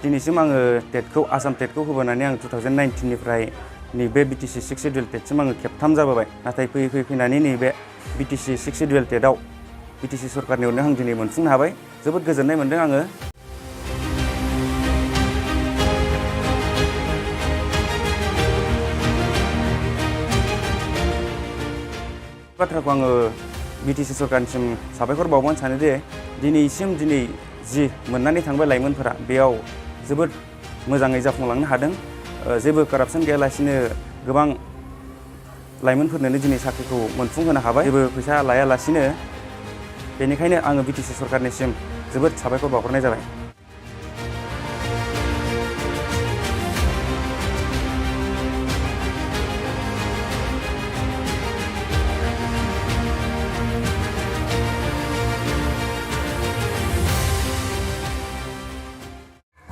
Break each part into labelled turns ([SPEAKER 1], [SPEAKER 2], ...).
[SPEAKER 1] दिनैसिम आङो टेटखौ आसाम टेटखौ होबोनानै आं 2019 निफ्राय नैबे बिटिसि 6 सिडिउल टेटसिम आङो खेबथाम जाबोबाय। नाथाय फैयै फैनानै नैबे बिटिसि 6 सिडिउल टेटआव बिटिसि सरकारनि अननायाव आं दिनै मोनफुंनो हाबाय। जोबोद गोजोननाय मोन्दों आङो। बाथ्राखौ आङो बिटिसि सरकारनिसिम साबायखर बावनो सानो दि दिनै जि मोननानै थांबाय लाइमोनफोरा बेयाव जोबोद मोजाङै जाफुंलांनो हादों। जेबो कारापसन गैयालासिनो गोबां लाइमोनफोरनो दिनै साख्रिखौ मोनफुंहोनो हाबाय, जेबो फैसा लायालासिनो। बेनिखायनो आङो बिटिसि सरकारनिसिम जोबोद साबायखर बावहरनाय जाबाय।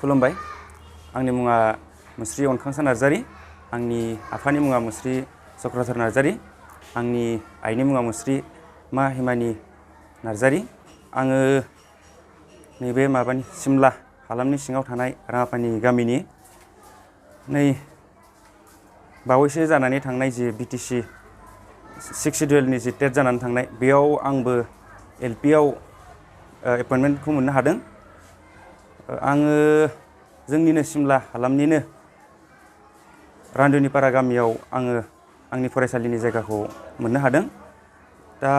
[SPEAKER 1] खुलुमबाय। आंनि मुङा मुस्रि अनखांसा नार्जारि। आंनि आफानि मुङा मुस्रि चक्रधर नार्जारि। आंनि आइनि मुङा मुस्रि मा हिमानि नार्जारि। आङो नैबे सिमला हालामनि सिङाव थानाय राङापानि गामिनि बावैसो जानानै थांनाय जि बिटिसि 6 सिडिउलनि जि टेट जानानै थांनाय बेयाव आंबो एलपिआव एपइन्टमेन्टखौ मोननो हादों। आङो जोंनिनो सिमला हालामनिनो रान्दुनिपारा गामियाव आङो आंनि फरायसालिनि जायगाखौ मोननो हादों। दा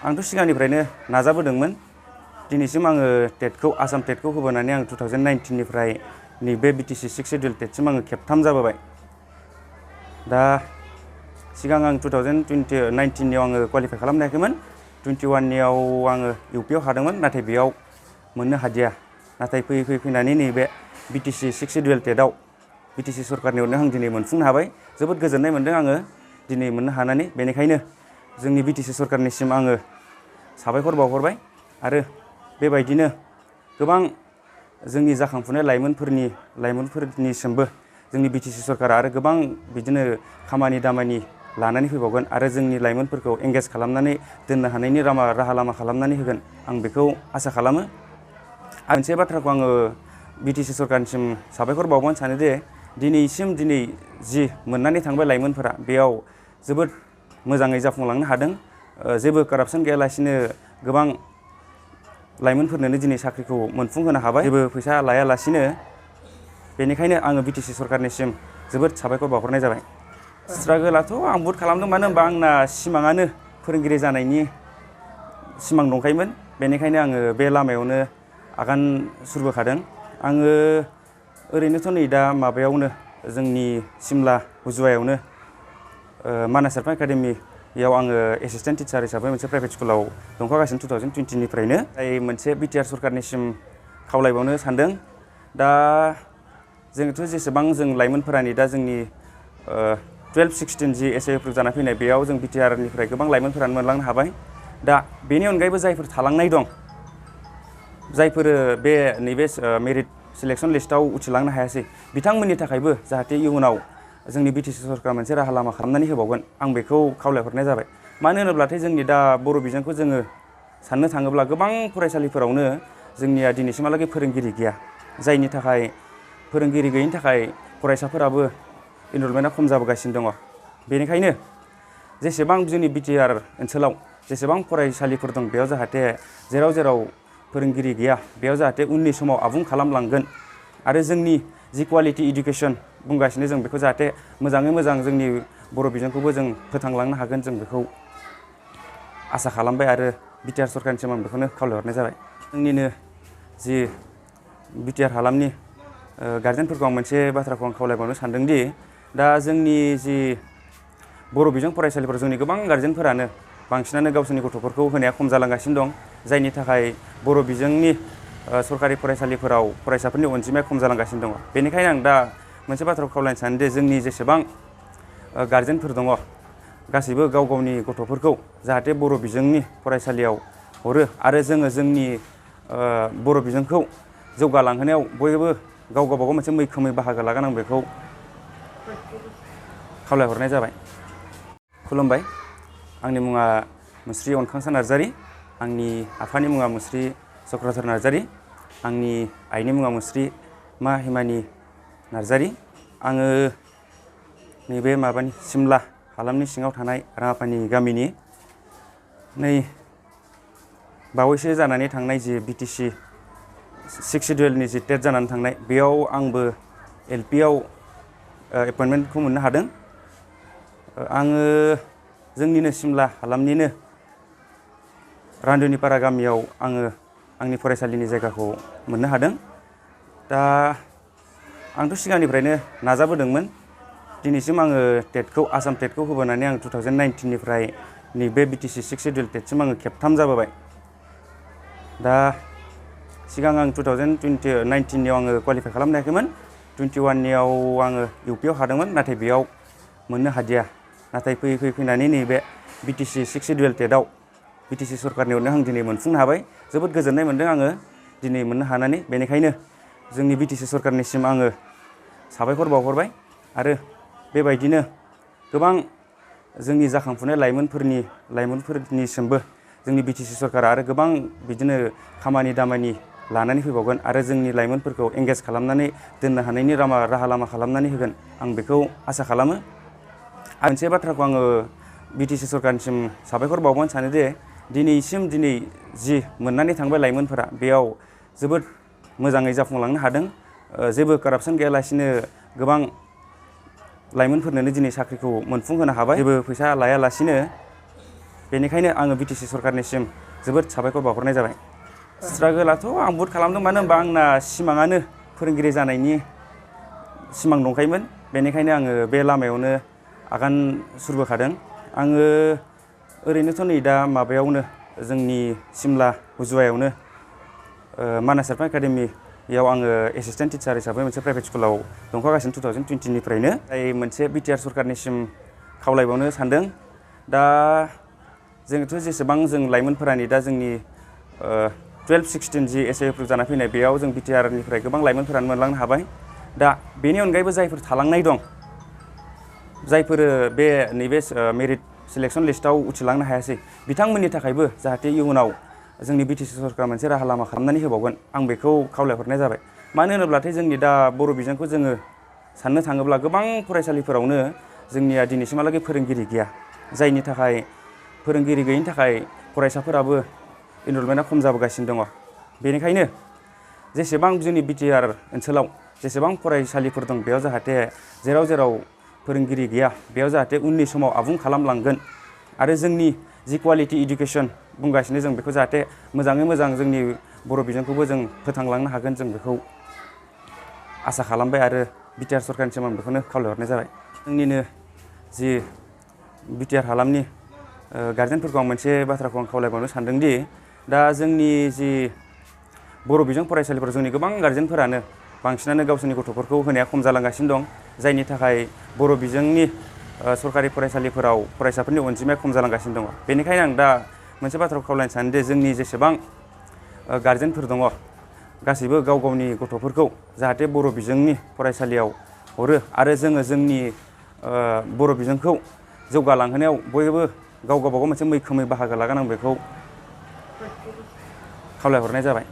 [SPEAKER 1] आंथ' सिगांनिफ्रायनो नाजाबोदोंमोन। दिनैसिम आङो आसाम टेटखौ होबोनानै आं 2019 निफ्राय नैबे बिटिसि 6 सिडिउल टेटसिम आङो खेबथाम जाबोबाय। दा सिगां आं 2019 आङो क्वालिफाइ खालामनो हायाखैमोन। 21 आङो इउपिआव हादोंमोन, नाथाय बेयाव मोननो हादिया। नाथाय फैनानै नैबे बिटिसि 6 सिडिउल टेटआव बिटिसि सरकारनि अननायाव आं दिनै मोनफुंनो हाबाय। जोबोद गोजोननाय मोन्दों आङो दिनै मोननो हानानै। बेनिखायनो जोंनि बिटिसि सरकारनिसिम आङो साबायखर बावहरबाय। आरो बेबायदिनो गोबां जोंनि जाखांफुनाय लाइमोनफोरनिसिमबो जोंनि बिटिसि सरकारा आरो गोबां बिदिनो खामानि दामानि लानानै फैबावगोन आरो जोंनि लाइमोनफोरखौ एंगेज खालामनानै दोननो हानायनि राहा लामा खालामनानै होगोन, आं बेखौ आसा खालामो। मोनसे बाथ्राखौ आङो बिटिसि सरकारनिसिम साबायखर बावनो सानो दि दिनैसिम जि मोननानै थांबाय लाइमोनफोरा बेयाव जोबोद मोजाङै जाफुंलांनो हादों। जेबो कारापसन गैयालासिनो गोबां लाइमोनफोरनो दिनै साख्रिखौ मोनफुंहोनो हाबाय, जेबो फैसा लायालासिनो। बेनिखायनो आङो बिटिसि सरकारनिसिम जोबोद साबायखर बावहरनाय जाबाय। स्ट्रागोलाथ' आं बहुद खालामदों, मानो होनबा आंना सिमाङानो फोरोंगिरि जानायनि सिमां दंखायोमोन। बेनिखायनो आङो बे लामायावनो आगान सुरबोखादों। आङो ओरैनोथ' नै दा माबायावनो जोंनि सिमला हुजुवायावनो मानास सेरफां एकाडेमियाव आङो एसिसटेन्ट टिचार हिसाबै मोनसे प्राइभेट स्कुलाव दंखागासिनो 2020 निफ्रायनो। मोनसे बिटिआर सरकारनिसिम खावलायबावनो सानदों। दा जोंथ' जेसेबां जों लाइमोनफोरानि दा जोंनि 12-16 जि एसए एप्रुभ जाना फैनाय बेयाव जों बिटिआरनिफ्राय गोबां लाइमोनफोरानो मोनलांनो हाबाय। दा बेनि अनगायैबो जायफोर थालांनाय दं, जायफोर नैबे मेरिट सिलेक्सन लिस्टआव उथ्रिलांनो हायासै, बिथांमोननि थाखायबो जाहाथे इयुनाव जोंनि बिटिसि सरकारा मोनसे राहा लामा खालामनानै होबावगोन, आं बेखौ खावलायहरनाय जाबाय। मानो होनोब्लाथाय जोंनि दा बर' बिजोंखौ जोङो साननो थाङोब्ला गोबां फरायसालिफोरावनो जोंनिया दिनैसिमहालागै फोरोंगिरि गैया। जायनि थाखाय फोरोंगिरि गैयिनि थाखाय फरायसाफोराबो इनरलमेन्टआ खम जाबोगासिनो दङ। बेनिखायनो जेसेबां जोंनि बिटिआर ओनसोलाव जेसेबां फरायसालिफोर दं बेयाव जाहाथे जेराव फोरोंगिरि गैया बेयाव जाहाथे उननि समाव आबुं खालामलांगोन आरो जोंनि जि क्वालिटि इडुकेसन बुंगासिनो जों बेखौ जाहाथे मोजाङै मोजां जोंनि बर' बिजोंखौबो जों फोथांलांनो हागोन, जों बेखौ आसा खालामबाय आरो बिटिआर सरकारनिसिम आं बेखौनो खावलायहरनाय जाबाय। जोंनिनो जि बिटिआर हालामनि गारजेनफोरखौ आं मोनसे बाथ्राखौ आं खावलायबावनो सानदोंदि दा जोंनि जि बर' बिजों फरायसालिफोराव जोंनि गोबां गारजेनफोरानो बांसिनानो गावसोरनि गथ'फोरखौ होनाया खम जालांगासिनो दं। जायनि थाखाय बर' बिजोंनि सरकारि फरायसालिफोराव फरायसाफोरनि अनजिमाया खम जालांगासिनो दङ। बेनिखायनो आं दा मोनसे बाथ्राखौ खावलायनो सानोदि जोंनि जेसेबां गारजेनफोर दङ गासैबो गाव गावनि गथ'फोरखौ जाहाथे बर' बिजोंनि फरायसालियाव हरो आरो जोङो जोंनि बर' बिजोंखौ जौगालांहोनायाव बयबो गावबागाव मोनसे मैखोमै बाहागो लागोन, आं बेखौ खावलायहरनाय जाबाय। खुलुमबाय। आंनि मुङा मुस्रि अनखांसा नार्जारि। आंनि आफानि मुङा मुस्रि चक्रधर नार्जारि। आंनि आइनि मुङा मुस्रि मा हिमानि नार्जारि। आङो नैबे माबानि सिमला हालामनि सिङाव थानाय राङापानि गामिनि नै बावैसो जानानै थांनाय जि बिटिसि 6 सिडिउलनि जि टेट जानानै थांनाय बेयाव आंबो एलपि आव एपइन्टमेन्टखौ मोननो हादों। आङो जोंनिनो सिमला हालामनिनो रान्दुनिपारा गामियाव आङो आंनि फरायसालिनि जायगाखौ मोननो हादों। दा आंथ' सिगांनिफ्रायनो नाजाबोदोंमोन। दिनैसिम आङो टेटखौ आसाम टेटखौ होबोनानै आं 2019 निफ्राय नैबे बिटिसि 6 सिडिउल टेटसिम आङो खेबथाम जाबोबाय। दा सिगां आं 2019 नियाव आङो क्वालिफाइ खालामनो हायाखैमोन। 21 नियाव आङो इउपि आव हादोंमोन, नाथाय बेयाव मोननो हादिया। नाथाय फैयै फैनानै नैबे बिटिसि 6 सिडिउल टेटआव बिटिसि सरकारनि अननायाव आं दिनै मोनफुंनो हाबाय। जोबोद गोजोननाय मोन्दों आङो दिनै मोननो हानानै। बेनिखायनो जोंनि बिटिसि सरकारनिसिम आङो साबायखर बावहरबाय आरो बेबायदिनो गोबां जोंनि जाखांफुनाय लाइमोनफोरनिसिमबो जोंनि बिटिसि सरकारा आरो गोबां बिदिनो खामानि दामानि लानानै फैबावगोन आरो जोंनि लाइमोनफोरखौ एंगेज खालामनानै दोननो हानायनि राहा लामा खालामनानै होगोन, आं बेखौ आसा खालामो। मोनसे बाथ्राखौ आङो बिटिसि सरकारनिसिम साबायखर बावनो सानो जे दिनै जि मोननानै थांबाय लाइमोनफोरा बेयाव जोबोद मोजाङै जाफुंलांनो हादों। जेबो कारापसन गैयालासिनो गोबां लाइमोनफोरनोनो दिनै साख्रिखौ मोनफुंहोनो हाबाय, जेबो फैसा लायालासिनो। बेनिखायनो आङो बिटिसि सरकारनिसिम जोबोद साबायखर बावहरनाय जाबाय। स्ट्रागोलाथ' आं बहुद खालामदों, मानो होनबा आंना सिमाङानो फोरोंगिरि जानायनि सिमां दंखायोमोन। बेनिखायनो आङो बे लामायावनो आगान सुरबोखादों। आङो ओरैनोथ' नै दा माबायावनो जोंनि सिमला हुजुवायावनो मानास एरफां एकाडेमियाव आङो एसिसटेन्ट टिचार हिसाबै मोनसे प्राइभेट स्कुलाव दंफागासिनो 2020 निफ्रायनो। मोनसे बिटिआर सरकारनिसिम खावलायबावनो सानदों। दा जोंथ' जेसेबां जों लाइमोनफोरानि दा जोंनि 12-16 जि एस ए एप्रुभ जाना फैनाय बेयाव जों बिटिआरनिफ्राय गोबां लाइमोनफोरानो मोनलांनो हाबाय। दा बेनि अनगायैबो जायफोर थालांनाय दं, जायफोर नैबे मेरिट सिलेक्सन लिस्टआव उथ्रिलांनो हायासै, बिथांमोननि थाखायबो जाहाथे इयुनाव जोंनि बिटिसि सरकारा मोनसे राहा लामा खालामनानै होबावगोन, आं बेखौ खावलायहरनाय जाबाय। मानो होनोब्लाथाय जोंनि दा बर' बिजोंखौ जोङो साननो थाङोब्ला गोबां फरायसालिफोरावनो जोंनिया दिनैसिमहालागै फोरोंगिरि गैया, जायनि थाखाय फोरोंगिरि गैयिनि थाखाय फरायसाफोराबो इनरलमेन्टआ खम जाबोगासिनो दङ। बेनिखायनो जेसेबां जोंनि बिटिआर ओनसोलाव जेसेबां फरायसालिफोर दं बेयाव जाहाथे जेराव फोरोंगिरि गैया बेयाव जाहाथे उननि समाव आबुं खालामलांगोन आरो जोंनि जि क्वालिटि इडुकेसन बुंगासिनो जों बेखौ जाहाथे मोजाङै मोजां जोंनि बर' बिजोंखौबो जों फोथांलांनो हागोन, जों बेखौ आसा खालामबाय आरो बिटिआर सरकारनिसिम आं बेखौनो खावलायहरनाय जाबाय। जोंनिनो जि बिटिआर हालामनि गारजेनफोरखौ आं मोनसे बाथ्राखौ आं खावलायबावनो सानदोंदि दा जोंनि जि बर' बिजों फरायसालिफोराव जोंनि गोबां गारजेनफोरानो बांसिनानो गावसोरनि गथ'फोरखौ होनाया खम जालांगासिनो दं, जायनि थाखाय बर' बिजोंनि सरकारि फरायसालिफोराव फरायसाफोरनि अनजिमाया खम जालांगासिनो दङ। बेनिखायनो आं दा मोनसे बाथ्राखौ खावलायनो सानोदि जोंनि जेसेबां गारजेनफोर दङ गासैबो गाव गावनि गथ'फोरखौ जाहाथे बर' बिजोंनि फरायसालियाव हरो आरो जोङो जोंनि बर' बिजोंखौ जौगालांहोनायाव बयबो गाव गावबागाव मोनसे मैखोमै बाहागो लागोन, आं बेखौ खावलायहरनाय जाबाय।